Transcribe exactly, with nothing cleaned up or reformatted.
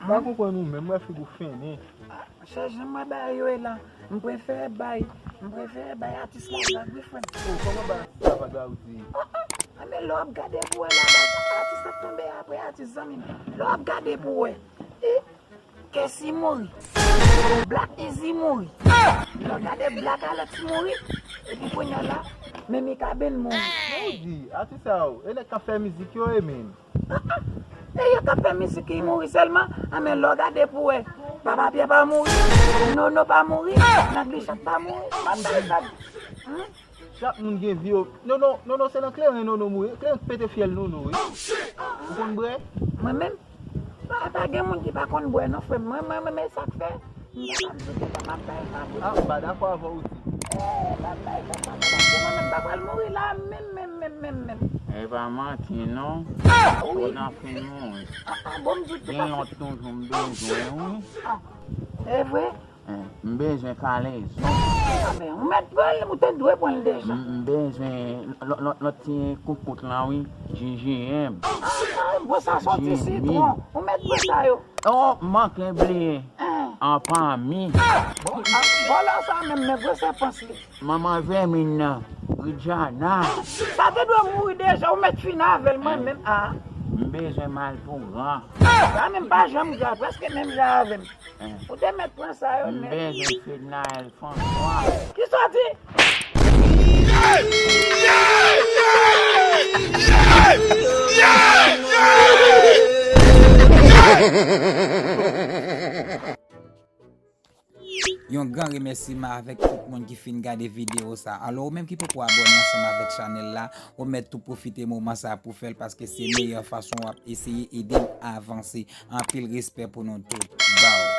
M pa konprann ou menm, m wè figi w fennen. Chè jan m wè bagay yo ye la, m prefere bay, m prefere bay atis la vag wi frè m. Oh, kòman bay atis la vag la ou di? Ah, ah, men lè w ap gade pou wè la, bay atis la tonbe apre atis zanmi m. Lè w ap gade pou wè. E, Kesi mouri. Black Easy mouri. Lè w gade Black Alex mouri. Epi kounye a la, men Mikaben mouri. Sa w di? Atis sa yo, e nèg k ap fè mizik yo ye menm. Ah, ah. E yo k ap fè mizik ki mouri sèlman. Ah, men lè w gade pou wè. Papa Pyè pa mouri. Nono pa mouri. Nagli Chat pa mouri. Pa bay vag. Hmm? Chak moun gen vi yo. Nono, Nono se nan kleren Nono mouri. Kleren pete fyèl Nono wi. Ou konn bwè? Mwen menm? Pa, pa gen moun ki pa konn bwè non frè m. Mwen, mwen, mwen, men sa k fè. M pa ka di w konsa, m ap bay vag. Ah, m pa dakò avè w tou. Eh, m ap bay vag, m ap bay vag. Mwen menm pa pral mouri la, menm, menm, menm, menm, menm. E pa manti non. Ah, wi. Ou nan fin mouri. Ah, ah, bon, m di w tou. Gen pa lòt toujou m bezwen wi. Ah, e vre? Eh, m bezwen kalezon. Ah, men, ou mèt pran l, ou te dwe pran l deja. M, m bezwen lòt, lòt, lòt ti koukout lan wi. J J M. Ah, ah, bon, sa soti sitwon. Ou mèt pran sa yo. Oh, m manke bliye. Hein. An pami. Bon, ah, vòlè sa menm, men gwo sèpans li. Manman vèmin nan, Rijana. Sa te dwe mouri deja, ou mèt fin avè l, mwen menm, ah. M bezwen Malpougra. Sa menm pa janm gra, prèske menm jan avè m. Hein. Ou te mèt pran sa yo, men. M bezwen Fednaelle François. Kisa w di? Yon gran remèsiman avèk tout moun ki fin gade videyo sa. Alò, ou menm ki poko abòne ansanm avèk chanèl la, ou mèt tou pwofite moman sa pou fè l, paske se meyè fason w ap eseye ede m avanse. Anpil respè pou nou tout. Baw.